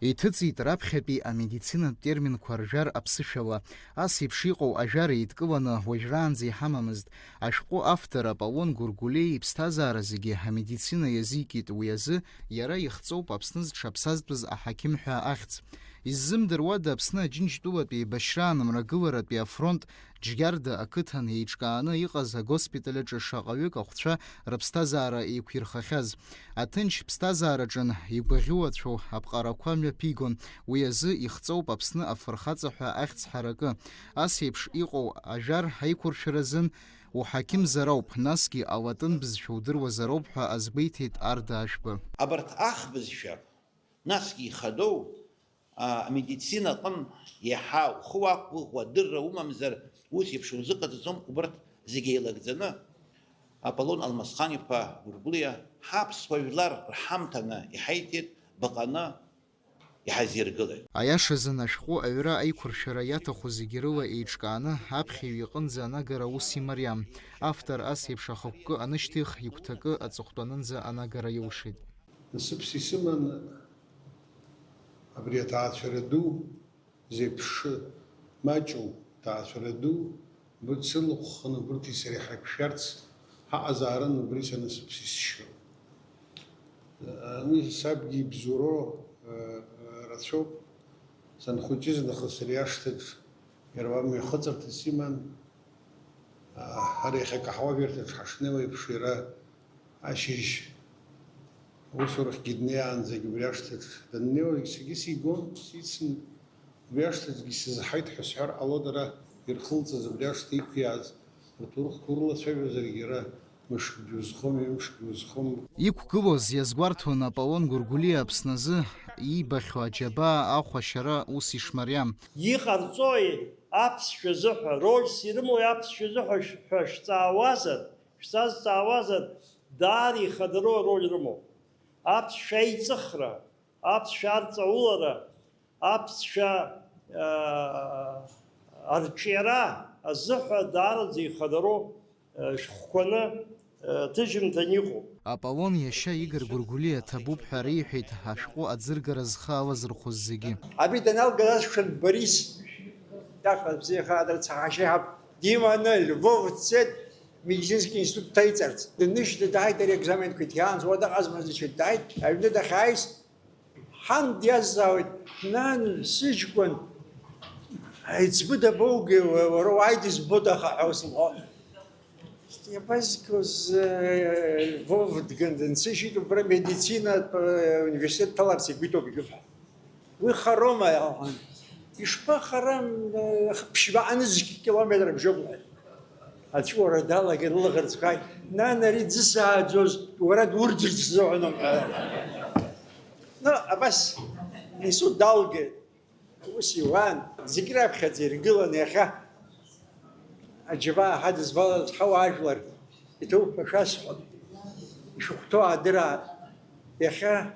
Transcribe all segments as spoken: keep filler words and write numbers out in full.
Иҭыҵит раԥхьатәи амедицинатә терминқәа ржәар аԥсышәала. Ас еиԥш иҟоу ажәар еидкыланы уажәраанӡа иҳамамызт. Ашәҟәы автор Аполлон Гәыргәлиа иԥсҭазаара зегьы амедицина иазикит, уи азы иара ихҵоуп Аԥсны зҽаԥсазтәыз аҳақьым ҳәа ахьӡ. Иззымдыруада Аԥсны Аџьынџьтәылатәи еибашьраан мрагыларатәи афронт Џьгьарда ақыҭан еиҿкааны иҟаз агоспиталь аҿы шаҟаҩык ахәцәа рыԥсҭазаара еиқәирхахьаз. Аҭынч ԥсҭазаараҿын игәаӷьуацәоу аԥҟарақәа мҩаԥигон, уи азы ихҵоуп Аԥсны афырхаҵа ҳәа ахьӡ ҳаракы. Ас еиԥш иҟоу ажәар аиқәыршәаразын уҳақьымзар ауп, насгьы алатын бызшәа удыруазароуп ҳәа азгәеиҭеит Арда Ашәба. Абарҭ ахбызшәа, насгьы ихадоу, а, амедицина аҟын иаҳа ухы уақәгәыӷуа адырра умамзар, ус еиԥш узыҟаҵаӡом, убарҭ зегьы еилагӡаны Аполлон Алмасхан-иԥа Гәыргәлиа ҳаԥсуа жәлар рҳамҭаны иҳаиҭеит, баҟаны иҳазиргылеит. Аиашазын, ашәҟәы аҩра аиқәыршәара иаҭаху зегьы рыла еиҿкааны, аԥхьаҩ иҟынӡа анагара ус имариам. Автор ас еиԥш ахықәкы анышьҭих, игәҭакы аҵыхәтәанынӡа анагара илшеит. Насыԥс исыман абри аҭаацәара ду зеиԥшы маҷу, ҭаацәара ду, быцылыхәханы убырҭи сареи ҳаиқәшәарц ҳаҟазаарын, убри са насыԥс исшьоит. Ани сабгьы ибзоуроу, э, рацәоуп. Санхәыҷыз нахыс ари ашҭаҿ иара уа мҩахыҵырҭас иман. Ҳара иахьа акаҳуажәырҭаҿ ҳашнеиуа еиԥш, иара ашьыжь аусурахьгьы днеиаанӡагь убри ашҭаҿ даннеиуа, саргьы сигон, сицын, убри ашҭаҿгьы сызҳаит ҳәа сҳәар ҟалоит, ара ирхылҵыз, убри ашҭа иқәиааз рҭоурыхқәа урылацәажәозаргьы, иара мышкгьы узхом, ҩымшкгьы узхом. Иқәгылоз иазгәарҭон Аполлон Гәыргәлиа Аԥсназы иибахьоу аџьабаа ахә ашьара ус ишмариам. Иҟарҵои аԥсшәа азыҳәа, рольс ирымоуи аԥсшәа азыҳәа ш-, ҳәа шәҵаауазар, шәсазҵаауазар, даара ихадароу ароль рымоуп. Аԥсшәа аиҵыхра, аԥсшәа арҵаулара, аԥсшәа, аа, арҿиара азыҳәа даараӡа ихадароу, аа, шәҟәқәаны, аа, ҭыжьымҭан иҟоуп. Аполлон иашьа Игор Гәыргәлиа ҭабуп ҳәа реиҳәеит ашәҟәы аӡыргара зхы алазырхәыз зегьы. Абри даналга дасшәын Борис, даха бзиахаадарц ҳашьа иҳаб диманы Львов дцеит, медицинский институт дҭаиҵарц. Дынышьҭа дааит ари аекзаменқәа иҭиаанӡа, уа дыҟазма, значит, дааит, аҩны дахьааиз, ҳан диазҵаауеит, нан, сыҷкәын, аиҵбы дабоугеи, уара уааит избоит, аха ҳәа усымҳәо. Иабазгоз, э, Львов дган дынсыжьит, убра медицинатә, э, университет дҭаларц игәы иҭоуп, ижәып ҳәа. Уи хароума, иҳәан. Ишԥахарам, э, ԥшьба анызқь километр абжьоуп, лҳәеит. Аҵәуара далагеит, лылаӷырӡқәа ааит. Нан, ари ӡысааӡоз, уара дурӡырц сзыҳәаноуп, ҳәа. Ну, абас, инсульт далгеит. Ус иуан, зегь раԥхьаӡа иргылан иахьа. Аџьабаа ҳадызбалаз ҳауаажәлар иҭоуп ҳәа шәасҳәап. Ишахәҭоу аадыраап. Иахьа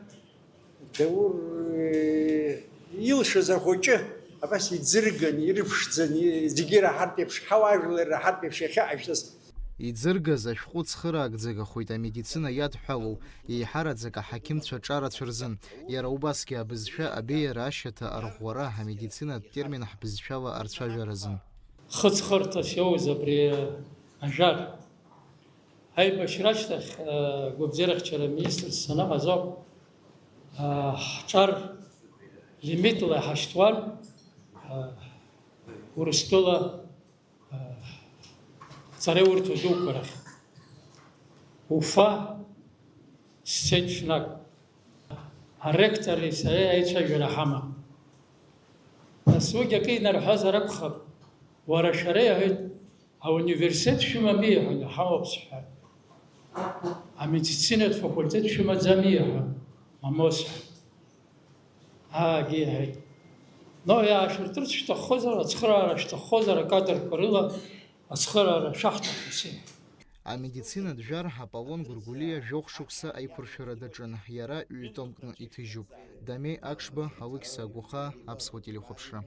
Даур, э, илшаз ахәыҷы абас иӡырган, ирыԥшӡан, и-, зегьы ираҳартә еиԥш, ҳауаажәлар ираҳартә еиԥш иахьа ишьҭаз. Иӡыргаз ашәҟәы цхыраагӡагахоит амедицина иадҳәалоу, еиҳараӡак аҳақьымцәа ҿарацәа рзын, иара убасгьы абызшәа абеиара ашьаҭа арӷәӷәара амедицинатә термин ҳбызшәала арцәажәаразын. Хыҵхырҭас иоуз абри ажәар. Аибашьра ашьҭахь, э, гәабзиарахьчара аминистрс саныҟаз ауп, э, ҳҿар лимитла иҳашьҭуан, э, Урыстәыла, э, ҵареурҭа дуқәа рахь. Уфа сцеит ҽнак. Аректори сареи аицәажәара ҳаман. Нас уигь акы инарҳәазар акәхап, уара шәара, иҳәеит, ауниверситет шәымами, иҳәан, иҳамоуп сҳәан. Амедицинатә факультет шәымаӡами, иҳәан, мамоу сҳәан. Аагьы иҳәеит. Но иаашәыртырц шәҭаххозар, ацхыраара шәҭаххозар, акадрқәа рыла ацхыраара шәаҳҭахым, сиҳәеит. Амедицинатә жәар Аполлон Гәыргәлиа жәохә шықәса аиқәыршәара даҿын, иара ҩ-томкны иҭыжьуп. Дамеи Акшба, Алықьса Агәахаа, Аԥсуа телехәаԥшра.